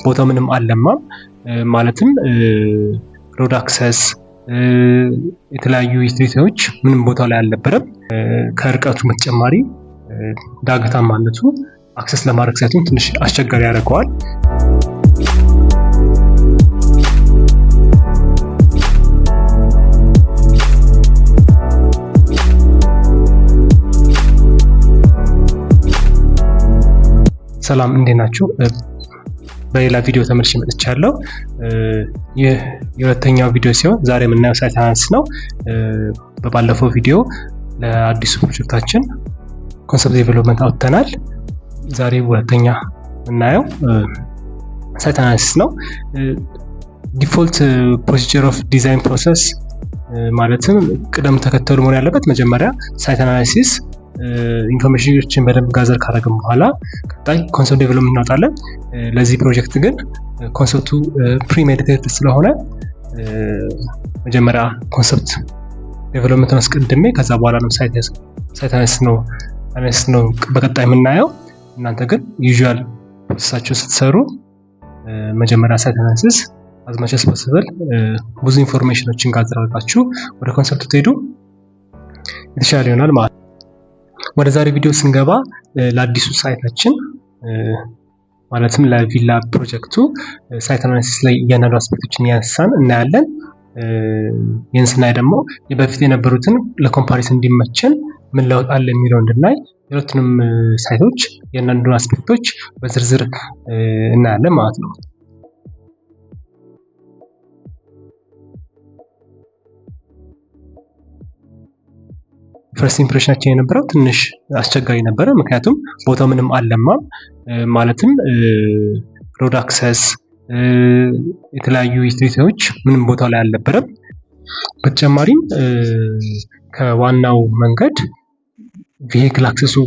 ቦታው ምንም አልለማም። ማለትም road access፣ የተለያዩ utility ዎች ምንም ቦታው ላይ አልነበረም። ከርቀቱ በተጨማሪ ዳገታማነቱ access ለማድረግ site ኡን ትንሽ አስቸጋሪ ያደርገዋል። ሰላም፣ እንዴት ናችሁ? በሌላ ቪዲዮ ተመልሼ መጥቻለሁ። ይህ የሁለተኛው ቪዲዮ ሲሆን ዛሬ የምናየው site analysis ነው። በባለፈው ቪዲዮ ለአዲሱ ፕሮጀክታችን concept development አውጥተናል። ዛሬ ሁለተኛ የምናየው site analysis ነው። Default procedure of design process፣ ማለትም ቅደም ተከተሉ መሆን ያለበት መጀመሪያ site analysis information ኦችን በደንብ gather ካደረግን በኋላ ቀጣይ concept development እናወጣለን። ለዚህ ፕሮጀክት ግን concept ኡ premeditated ስለሆነ መጀመሪያ concept development ን አስቀድሜ ከዛ በኋላ ነው site analysis ነው በቀጣይ የምናየው። እናንተ ግን usual process ኣችሁ ስትሰሩ መጀመሪያ site analysis as much as possible ብዙ information ኦችን gather አድርጋችሁ ወደ concept ኡ ትሄዱ የተሻለ ይሆናል ማለት ነው። ወደ ዛሬ ቪዲዮ ስንገባ ለአዲሱ site ኣችን፣ ማለትም ለቪላ ፕሮጀክቱ site analysis ላይ እያንዳንዱ aspect ኦችን እያነሳን እናያለን። ይህን ስናይ ደግሞ በፊት የነበሩትን ለ comparison እንዲመቸን ምን ለውጥ አለ የሚለው እንድናይ የሁለቱንም site ኦች እያንዳንዱን aspect ኦች በዝርዝር እናያለን ማለት ነው። First impression ኣችን የነበረው ትንሽ አስቸጋሪ ነበረ። ምክንያቱም ቦታው ምንም አልለማም። ማለትም road access፣ የተለያዩ utility ዎች ምንም ቦታው ላይ አልነበረም። በተጨማሪም ከዋናው መንገድ vehicle access ኡ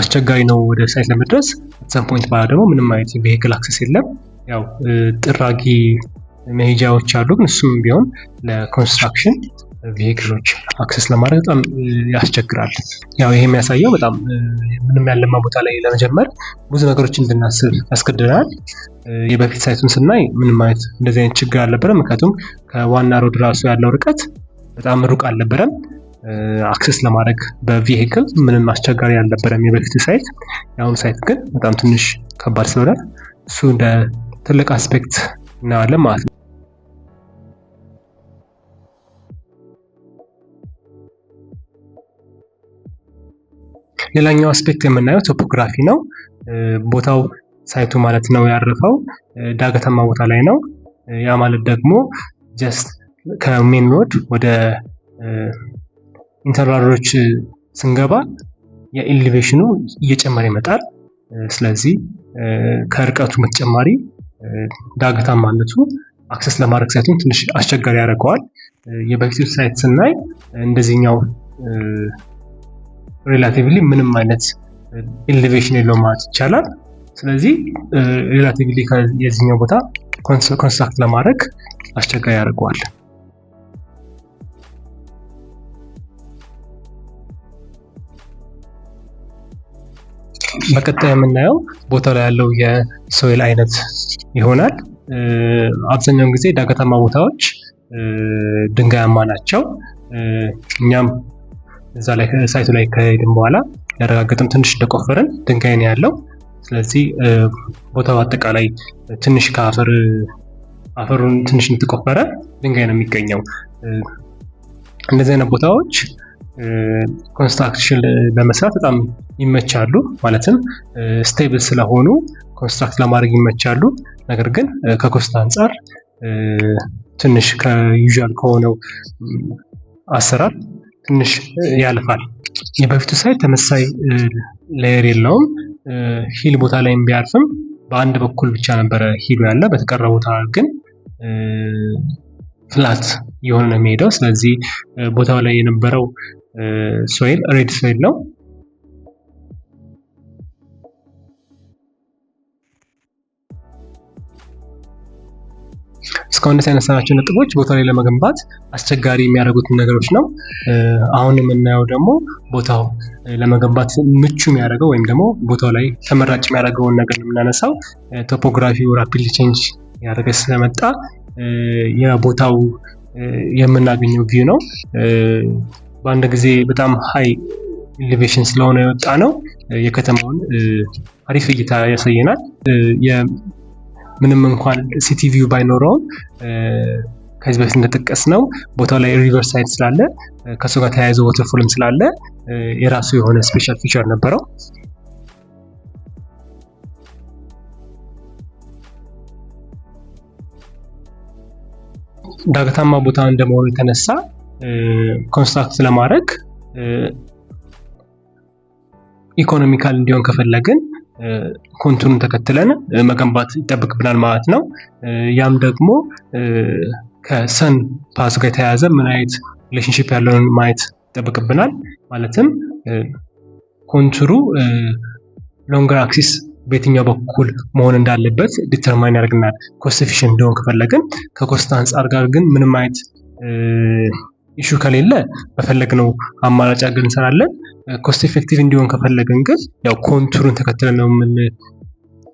አስቸጋሪ ነው ወደ site ለመድረስ። Some point በኋላ ደግሞ ምንም አይነት vehicle access የለም። ያው ጥራጊ መሄጃዎች አሉ፣ ግን እሱም ቢሆን ለ construction vehicle ኦች access ለማድረግ በጣም ያስቸግራል። ያው ይሄ የሚያሳየው በጣም ምንም ያለማ ቦታ ላይ ለመጀመር ብዙ ነገሮችን እንድናስብ ያስገድደናል። የበፊት site ኡን ስናይ ምንም አይነት እንደዚህ አይነት ችግር አልነበረም። ምክንያቱም ከዋና road ራሱ ያለው ርቀት በጣም ሩቅ አልነበረም። Access ለማድረግ በ vehicle ምንም አስቸጋሪ አልነበረም የበፊቱ site። የአሁኑ site ግን በጣም ትንሽ ከባድ ስለሆነ እሱ እንደ ትልቅ aspect እናየዋለን ማለት ነው። ሌላኛው aspect የምናየው topography ነው። ቦታው፣ site ኡ ማለት ነው፣ ያረፈው ዳገታማ ቦታ ላይ ነው። ያ ማለት ደግሞ just ከ main road ወደ internal ኦች ስንገባ የ elevation ኑ እየጨመረ ይመጣል። ስለዚህ ከርቀቱ በተጨማሪ ዳገታማነቱ access ለማድረግ site ኡን ትንሽ አስቸጋሪ ያደርገዋል። የበፊቱ site ስናይ እንደዚህኛው relatively ምንም አይነት elevation የለውም ማለት ይቻላል። ስለዚህ relatively የዚህኛው ቦታ construct ለማድረግ አስቸጋሪ ያደርገዋል። በቀጣይ የምናየው ቦታው ላይ ያለው የ soil አይነት ይሆናል። አብዛኛውን ጊዜ ዳገታማ ቦታዎች ድንጋያማ ናቸው። እኛም እዛ ላይ site ኡ ላይ ከሄድን በኋላ ያረጋገጥን ትንሽ እንደቆፈርን ድንጋይ ነው ያለው። ስለዚህ ቦታው አጠቃላይ ትንሽ ከአፈር አፈሩን ትንሽ እንደተቆፈረ ድንጋይ ነው የሚገኘው። እንደዚህ አይነት ቦታዎች construction ለመስራት በጣም ይመቻሉ። ማለትም stable ስለሆኑ construct ለማድረግ ይመቻሉ። ነገር ግን ከ cost አንጻር ትንሽ ከ usual ከሆነው አሰራር ትንሽ ያልፋል። የበፊቱ site ተመሳሳይ layer የለውም። Hill ቦታ ላይም ቢያርፍም በአንድ በኩል ብቻ ነበረ hill ኡ ያለ፣ በተቀረ ቦታ ግን flat የሆነ ነው የሚሄደው። ስለዚህ ቦታው ላይ የነበረው soil red soil ነው። እስካሁን ድረስ ያነሳናቸው ነጥቦች ቦታው ላይ ለመገንባት አስቸጋሪ የሚያደርጉትን ነገሮች ነው። አሁን የምናየው ደግሞ ቦታው ለመገንባት ምቹ የሚያደርገው ወይም ደግሞ ቦታው ላይ ተመራጭ የሚያደርገውን ነገር የምናነሳው topography ው rapidly change ያደረገ ስለመጣ የቦታው የምናገኘው view ነው። በአንድ ጊዜ በጣም high elevation ስለሆነ የወጣ ነው፣ የከተማውን አሪፍ እይታ ያሳየናል። ምንም እንኳን city view ባይኖረውም ከዚህ በፊት እንደጠቀስነው ቦታው ላይ river side ስላለ፣ ከእሱ ጋር ተያይዞ waterfall ም ስላለ የራሱ የሆነ special feature ነበረው። ዳገታማ ቦታ እንደመሆኑ የተነሳ construct ለማድረግ economical እንዲሆን ከፈለግን contour ኡን ተከትለን መገንባት ይጠበቅብናል ማለት ነው። ያም ደግሞ ከ sun path ጋር የተያያዘ ምን አይነት relationship ያለውን ማየት ይጠበቅብናል። ማለትም contour ኡ longer axis በየትኛው በኩል መሆን እንዳለበት determine ያደርግናል። Cost efficient እንዲሆን ከፈለግን። ከ cost አንጻር ጋር ግን ምንም አይነት issue ከሌለ በፈለግነው አማራጭ አድርገን እንሰራለን። Cost effective እንዲሆን ከፈለግን ግን ያው contour ኡን ተከትለን ነው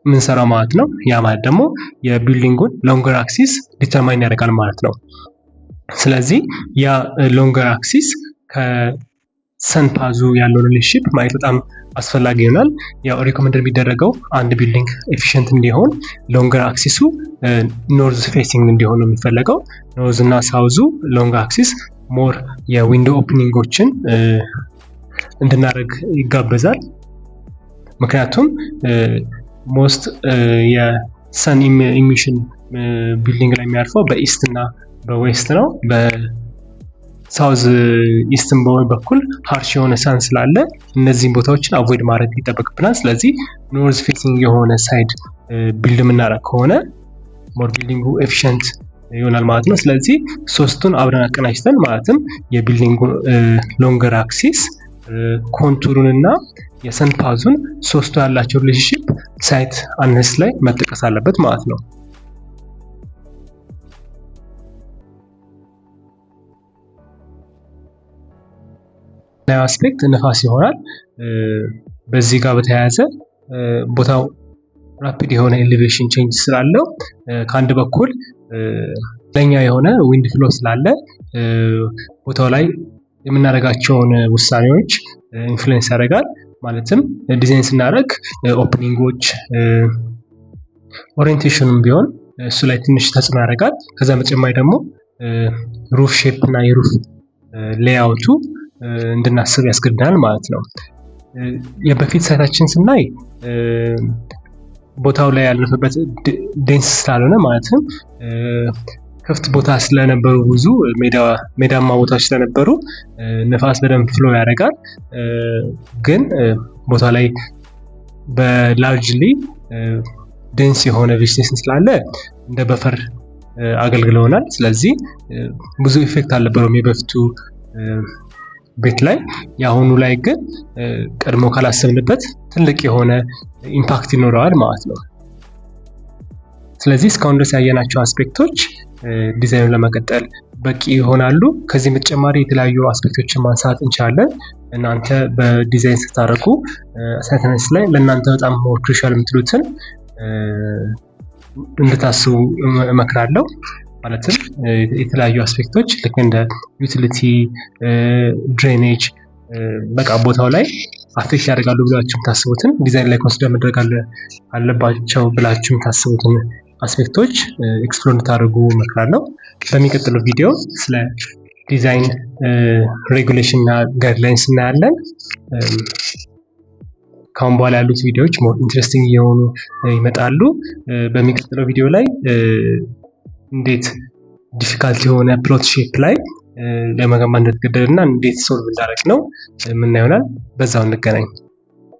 የምንሰራው ማለት ነው። ያ ማለት ደግሞ የ building ኡን longer axis determine ያደርጋል ማለት ነው። ስለዚህ ያ longer axis ከ sun path ኡ ያለው relationship ማየት በጣም አስፈላጊ ይሆናል። ያው recommend የሚደረገው አንድ building efficient እንዲሆን longer axis ኡ north facing እንዲሆን ነው የሚፈለገው። North እና south ኡ long axis more የ window opening ኦችን እንድናደርግ ይጋበዛል። ምክንያቱም most የ sun emission building ላይ የሚያርፈው በ east እና በ west ነው። በ south east ን በኩል harsh የሆነ sun ስላለ እነዚህን ቦታዎችን avoid ማድረግ ይጠበቅብናል። ስለዚህ north facing የሆነ side build የምናደርግ ከሆነ more building ኡ efficient ይሆናል ማለት ነው። ስለዚህ ሶስቱን አብረን አቀናጅተን፣ ማለትም የ building ኡ longer axis፣ contour ኡን እና የ sun path ኡን፣ ሶስቱ ያላቸው relationship site analysis ላይ መጠቀስ አለበት ማለት ነው። Aspect ንፋስ ይሆናል። በዚህ ጋር በተያያዘ ቦታው rapid የሆነ elevation change ስላለው ከአንድ በኩል ለኛ የሆነ wind flow ስላለ ቦታው ላይ የምናደርጋቸውን ውሳኔዎች influence ያደርጋል። ማለትም ዲዛይን ስናደርግ opening ኦች፣ orientation ኑም ቢሆን እሱ ላይ ትንሽ ተጽዕኖ ያደርጋል። ከዛ በተጨማሪ ደግሞ roof shape እና የ roof layout ኡ እንድናስብ ያስገድናል ማለት ነው። የበፊት site ኣችን ስናይ ቦታው ላይ ያለፈበት dense ስላልሆነ፣ ማለትም ክፍት ቦታ ስለነበሩ፣ ብዙ ሜዳማ ቦታዎች ስለነበሩ ንፋስ በደንብ flow ያደርጋል። ግን ቦታ ላይ በ largely dense የሆነ vegetation ስላለ እንደ buffer አገልግለውናል። ስለዚህ ብዙ effect አልነበረውም የበፊቱ ቤት ላይ። የአሁኑ ላይ ግን ቀድሞ ካላሰብንበት ትልቅ የሆነ impact ይኖረዋል ማለት ነው። ስለዚህ እስካሁን ድረስ ያየናቸው aspect ኦች ዲዛይኑን ለመቀጠል በቂ ይሆናሉ። ከዚህም በተጨማሪ የተለያዩ aspect ኦችን ማንሳት እንችላለን። እናንተ በዲዛይን ስታደርጉ site analysis ላይ ለእናንተ በጣም more crucial የምትሉትን እንድታስቡ እመክራለሁ። ማለትም የተለያዩ aspect ኦች ልክ እንደ utility፣ drainage፣ በቃ ቦታው ላይ affect ያደርጋሉ ብላችሁ የምታስቡትን፣ ዲዛይን ላይ consider መደረግ አለባቸው ብላችሁ የምታስቡትን aspect ኦች explore እንድታደርጉ እመክራለሁ። በሚቀጥለው ቪዲዮ ስለ design regulation እና guidelines እናያለን። ከአሁን በኋላ ያሉት ቪዲዮዎች more interesting እየሆኑ ይመጣሉ። በሚቀጥለው ቪዲዮ ላይ እንዴት difficult የሆነ plot shape ላይ ለመገንባት እንደተገደደ እና እንዴት solve እንዳደረግነው የምናየው ይሆናል። በዛው እንገናኝ።